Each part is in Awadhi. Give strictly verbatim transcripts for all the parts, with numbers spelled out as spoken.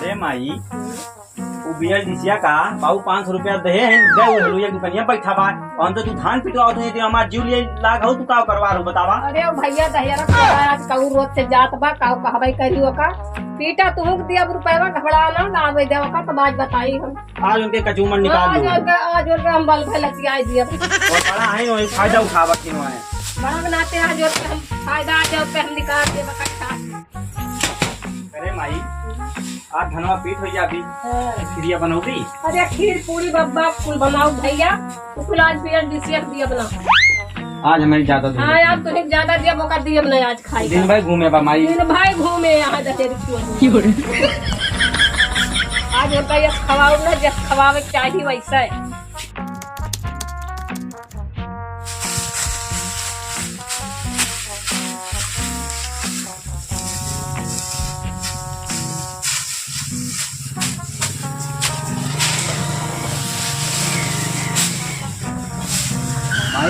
ए माई, उ बियल डिसिया का बाबू पाँच सौ रुपया देहे हैं, गए वो हलुइया दुकनिया बैठा बा। हम तो तू धान पिटवावत है, हमार जीव लिए लाग हो, तू का करवा रहो बतावा? अरे ओ भैया, दहिया रख, आज कहूँ रोज से जात बा, काऊ कहबे करी ओका। पीटा तुहूँ के दिया रुपया, घबरा ना, ना आवे दे ओका, तो बात बताई हम। आज उनके कचूमर निकाल आज दो। उनका, आज उनका हम बल भे लतियाई दिया। और बड़ा है, वही फायदा उठावा किनो है। बड़ा बनाते आज उनका हम फायदा, आज उनका हम निकाल दे बकट्ठा। अरे माई, आज धनवा पीट हो जाबी। हाँ। खिरिया बनौबी? अरे खीर पूरी बब्बा कुल बनाओ भैया, तो कुल आज बियल डिसिया दिया बना। आज हमें ज्यादा दूध हाँ, आज तुम्हें ज्यादा दिया, मौका दिया बना आज खाई दिन का। भर घूमे बा माई। दिन भर घूमे यहाँ दहेज क्यों? आज होता ये खवाओ ना, जब खवावे के चाहिए वैसा है। भाई,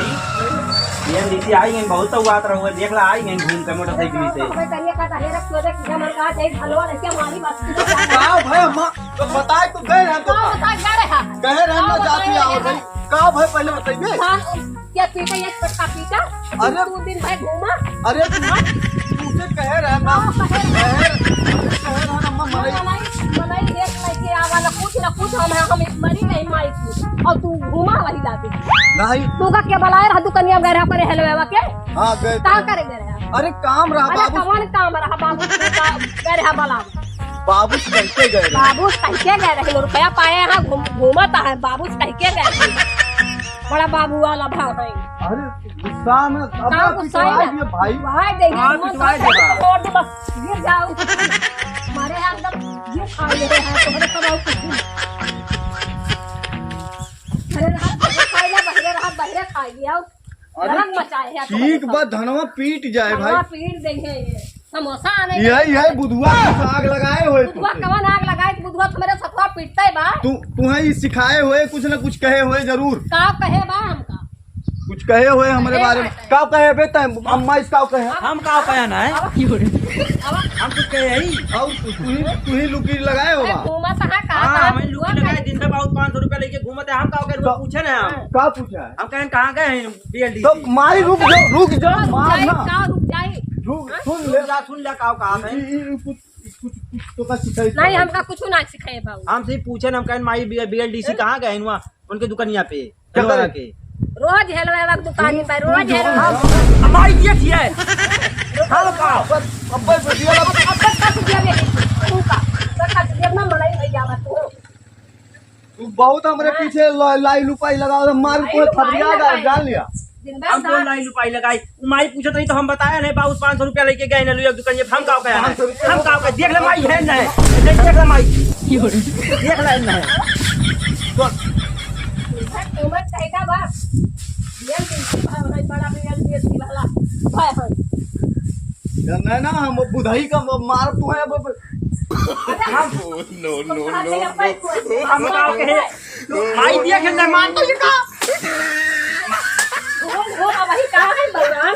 ये नीचे आई गई, बहुत तो बात रहुए, देख ला, आई गई घूम के मोटरसाइकिल से। हमें करिए का, कहे रख, तू देख, जब मन कहा, जय भलवा, ऐसे हमारी बात। का भाई, हम तो बताए तो गए हैं, तो का का? बता, जा रहे हैं। कहे रहे का ना, बताए जाती रहे आओ हैं? भाई। का भाई, पहले बताइए। हाँ, क्या पीटा, ये छोटका पीटा? अरे तू दिन भर घूमा। अरे तू, हाँ? तू से कहे रहे ना, हाँ, कहे रहे। कहे, कहे रहे ना, अम्मा, मरई। मरई, मरई एक लेके आवा ना, कुछ ना कुछ हम, हम मरी नहीं माई तू। और तू घूमा वही लागे। नहीं। तू का क्या बुलाए रहा दुकनिया में गए रहा करे हेलवेवा के? हाँ, गए का थे। करे गए रहा? अरे काम रहा अरे बाबू। कौन काम रहा बाबू? तू का गए रहा बुलावा? बाबू से कह के गए रहे। बाबू से कह के गए रहे, रुपया पाए हैं, घूम-, घूमत है, बाबू से कह के गए रहे। बड़ा बाबू वाला भाव है। अरे गुस्सा में अब हाँ, गुस्सा पिटवा है। दिए भाई। भाई दे हाँ, मन पिटवा तो दे बा। छोड़ दे बस, गिर जाओ। मारे हम तब ये खा ले रहे हैं, तो बड़े सब आओ कुछ। अरे रहा, बहरे खा लिया, बहरे रहा, बहरे खा लिया। अरे, गरम मचाए है, ठीक बा, धनवा पीट जाए धनवा भाई। पीट देंगे ये। समोसा आने यही, यही बुधवा कुछ आग लगाए होए बुधवा तू। कवन आग लगाए? बुधवा तो मेरे सतवा पीटते बा। तू, तुम्हें ये सिखाए होए, कुछ ना कुछ कहे होए जरूर। का कहे बा हमका? कुछ कहे होए हमरे अरे बारे में। बात है। का कहे बे तैं? अम्मा इस का कहे? हम का कहे ना है? अब, अब हम कुछ कहे ही। और तू, तू ही, तू ही लुकी लगाए हो अरे बा। घूमत है का? हाँ, का हम ही लुकी बुआ लगाए, का? दिन भर बहुत पाँच सौ रुपया लेके घूमत है। हम का कहे, तो पूछे ना हम। का पूछा है? हम कहें, "कहाँ गए हैं B L D C?" तो माई रुक जाओ, रुक जाओ, रुक मार जाए, ना। का रुक जाए? रुक, हाँ? सुन ले। सुन जा, सुन जा, का कहा है? ई, ई, ई, कुछ, कुछ, कुछ तो का सिखाई नहीं, हमका कुछ ना सिखाए बाबू। हमसे ही पूछे ना, हम कहें, "माई, B-, B L D C हाँ? कहाँ गए हैं वहाँ? उनके दुकनिया पे, क्या हेलवा करे? के।" रोज हेलवा के दुकान पे, रोज तू हेलवा। जो अब, अब माई ये थी है। हाँ, का? अब, अब, अब, अब, अब, अब, तू का? तो का? जब ना मनाई भैया, तू। तू बहुत हमरे हाँ। पीछे ल-, लाई लुपाई लगाओ, मार लाई को लुपाई थपड़िया डाल, लगाई। जान लिया। जिंदा हम कौन सा- लाई लुपाई लगाई? उ माई पूछत रही तो हम बताया नहीं, बाबू पाँच सौ रुपया लेके गए ना, लुया दुकान, हम का कहे? पाँच सौ रुपया। हम का कहे? देख ले माई है ना, देख, देख ले माई, देख ले ना। कीमत कैसा बा? रियल के भाव है, बड़ा रियल के वाला भाई है। ना, ना, हम बुधाई का मार तू है, अब अरे हम No, no, no, no। हम का कहे? भाई दिया के मेहमान तो ये का? घूम, घूम, अब वही कहाँ है भगवान?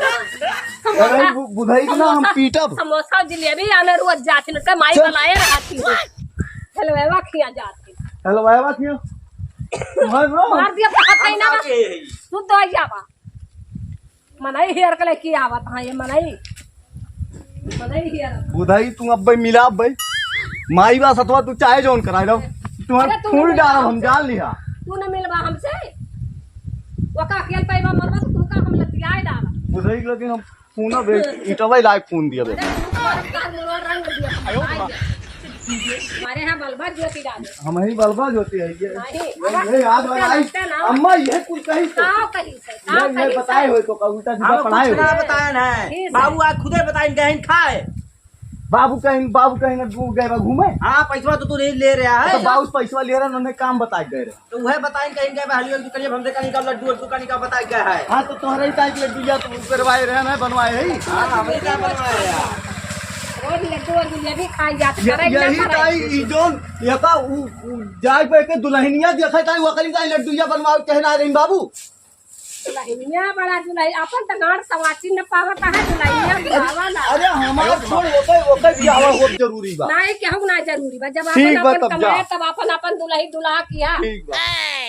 अरे, बु-, बुधाई के ना हम समोसा, पीटब। समोसा, जिलेबी आने रोज जाती न, माई तो बनाए रहती है। हलवाईवा खिया जाती। हलवाईवा खिया? मार दिया, पकड़ के ना बा। तू तो आ जावा। मनई हेर के लेके आवत, हाँ, ये मनई। मनई हेर। बुधाई तू अब्बे मिला अब्बे। माई बा सतवा तू चाहे जौन कराए लो। तुम्हारे अरे तू फूल नहीं डालब हम मिला जान लिया। तू न मिलबा हमसे। ओका अकेल पैबा मरबा तो तू का हम लतियाए डालब। बुधाई लेकिन हम पूना बे इटवा लायक खून दिया बे। अरे तू तो कार मुरवा रंग दिया। हमारे यहाँ बलबा ज्योति डाले। हम ही बलबा ज्योति है ये। नहीं, ये, अगर ये याद उसका लगाई। लगता ना। अम्मा ये कुछ कही तो। का कही से? का ये, ये कही बताए से? हो तो का उल्टा सीधा हम पढ़ाए कुछ हो। ना बताए ना। ठीक है। बाबू आज खुदे बताए गहन खाए। बाबू कहीं, बाबू कहीं ना घू-, गए बा घूमे। हाँ, पैसवा तो तू नहीं ले रहा है। तो बाबू पैसवा ले रहा, उन्होंने काम बताए गए रहे। तो वह बताए कहीं गए बा, हलियो दुकान हमसे कहीं का लड्डू वड्डू कहीं का बताए गया है। हाँ, तो तोहरे ही ताई के लड्डू या तो करवाए रहे ना, बनवाए है। हाँ, हमने क्या बनवाया? रोज लड्डू और जिलेबी खाई जात ये, करे, इतना यही करे। ताई ई जोन, ये का उ, उ, जाए पे के दुल्हनिया देखा ताई, वो कहीं ताई लड्डू या बनवाओ कहना रही बाबू। दुल्हनिया बड़ा दुल्हन, अपन तो गांड समाची न पावत है, दुल्हनिया बुलावा ना। अरे हाँ। हमार छोड़, ओके, ओके बियाह होत जरूरी बा। नाही, केहू ना जरूरी बा। जब ठीक आपन बा, आपन तब जा। कमाए, तब आपन आपन दुलही दुलहा किया। ठीक बा।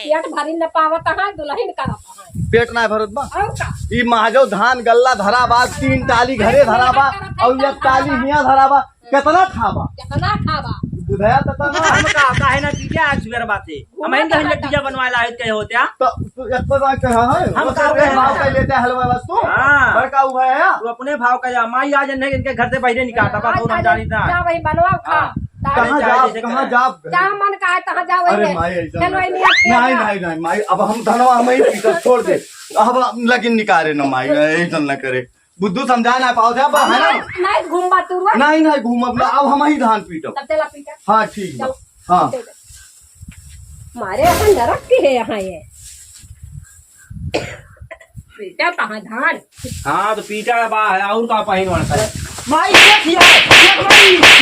पेट भरी न पावत है, दुलही न करत है। पेट ना भरत बा। और का? ई महाजो धान गल्ला धरा बा, तीन टाली घरे धरा बा, और एक टाली हियाँ धरा बा। केतना खाबा? केतना खाबा? बुझाया त ना। हम का, काहे ना दीजिए आज सुबेर बात है। हम घूमत इन दहन रहता। दीजिए बनवाए लाए कहे होते हैं। तो तू एक बार कहा है? हम वो का तो कहे? भाव का लेते हलवा बस तू। हाँ। बड़का हुआ है। तू अपने भाव का जा। माई आज नहीं इनके घर से बाहर निकालता, बस आज और हम आज जानी था। जा वही बनवाओ खा। हाँ। तारीख कहाँ चाहे जाब, जैसे कहाँ करें। जाब? जहाँ मन का है, तहाँ जाओ, अरे वही माई, ऐसा चलो, ना वही कर। नहीं आते हैं। नहीं, नहीं, नहीं, माई, अब हम धनवा हम ही पीछे छोड़ दे। अब हम लगिन निकाले न माई, ऐसा न करे। बुद्धू समझा ना पाओ थे, अब है ना? नहीं, नहीं घूमबा तू, रुआ। नहीं, नहीं घूमब ना, अब हम ही धान पीटब। तब चला पीटा। हाँ, ठीक बा। चल। हाँ। दे दे। मारे अपन नरक की है यहाँ ये। पीटा कहाँ धान? हाँ, तो पीटा बा है, और का पहिन वाला है? माई, देख ये, देख माई।